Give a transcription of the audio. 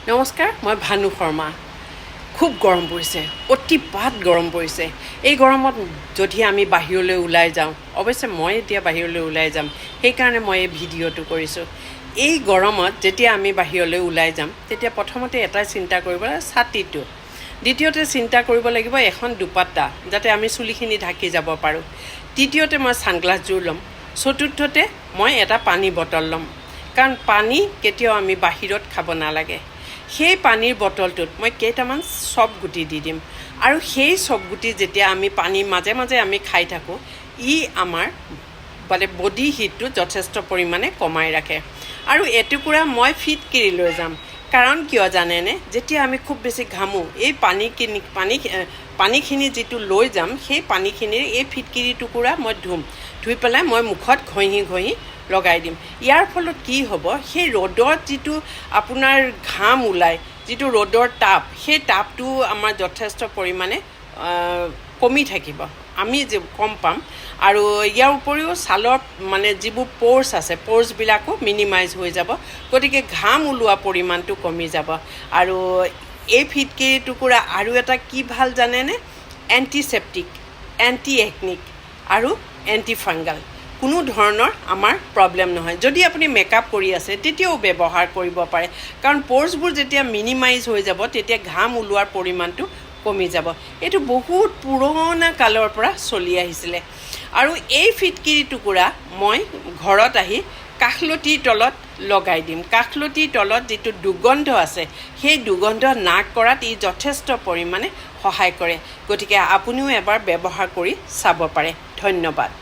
নমস্কাৰ, মই ভানু শৰ্মা। খুব গৰম পৰিছে, অতিপাত গৰম পৰিছে। এই গৰমত যদি আমি বাহিৰলৈ ওলাই যাওঁ, অৱশ্যে মই এতিয়া বাহিৰলৈ ওলাই যাম, সেইকাৰণে মই এই ভিডিঅ'টো কৰিছোঁ। এই গৰমত যেতিয়া আমি বাহিৰলৈ ওলাই যাম, তেতিয়া প্ৰথমতে এটাই চিন্তা কৰিব লাগে, ছাতিটো। দ্বিতীয়তে চিন্তা কৰিব লাগিব এখন দুপাট্টা, যাতে আমি চুলিখিনি ঢাকি যাব পাৰোঁ। তৃতীয়তে মই ছানগ্লাছযোৰ ল'ম। চতুৰ্থতে মই এটা পানী বটল ল'ম, কাৰণ পানী কেতিয়াও আমি বাহিৰত খাব নালাগে। সেই পানীৰ বটলটোত মই কেইটামান চফ গুটি দি দিম আৰু সেই চফ গুটি যেতিয়া আমি পানী মাজে মাজে আমি খাই থাকোঁ, ই আমাৰ মানে বডি হিটটো যথেষ্ট পৰিমাণে কমাই ৰাখে। আৰু এটুকুৰা মই ফিটকিৰি লৈ যাম। কাৰণ কিয় জানেনে? যেতিয়া আমি খুব বেছি ঘামোঁ, এই পানীখিনি পানী পানীখিনি যিটো লৈ যাম, সেই পানীখিনিৰ এই ফিটকিৰি টুকুৰা মই ধুম, ধুই পেলাই মই মুখত ঘঁহি ঘঁহি লগাই দিম। ইয়াৰ ফলত কি হ'ব? সেই ৰ'দত যিটো আপোনাৰ ঘাম ওলায়, যিটো ৰ'দৰ তাপ, সেই তাপটো আমাৰ যথেষ্ট পৰিমাণে কমি থাকিব, আমি যে কম পাম। আৰু ইয়াৰ উপৰিও ছালৰ মানে যিবোৰ প'ৰ্ছ আছে, প'ৰ্ছবিলাকো মিনিমাইজ হৈ যাব। গতিকে ঘাম ওলোৱা পৰিমাণটো কমি যাব। আৰু এই ফিটকিৰি টুকুৰা আৰু এটা কি ভাল জানেনে? এণ্টিছেপ্টিক, এণ্টি একনিক আৰু এণ্টি ফাংগাল। কোনো ধৰণৰ আমাৰ প্ৰব্লেম নহয়। যদি আপুনি মেকআপ কৰি আছে, তেতিয়াও ব্যৱহাৰ কৰিব পাৰে, কাৰণ প'ৰ্ছবোৰ যেতিয়া মিনিমাইজ হৈ যাব, তেতিয়া ঘাম ওলোৱাৰ পৰিমাণটো কমি যাব। এইটো বহুত পুৰণা কালৰ পৰা চলি আহিছিলে। আৰু এই ফিটকিৰি টুকুৰা মই ঘৰত আহি কাষলতিৰ তলত লগাই দিম। কাষলতিৰ তলত যিটো দুৰ্গন্ধ আছে, সেই দুৰ্গন্ধ নাশ কৰাত ই যথেষ্ট পৰিমাণে সহায় কৰে। গতিকে আপুনিও এবাৰ ব্যৱহাৰ কৰি চাব পাৰে। ধন্যবাদ।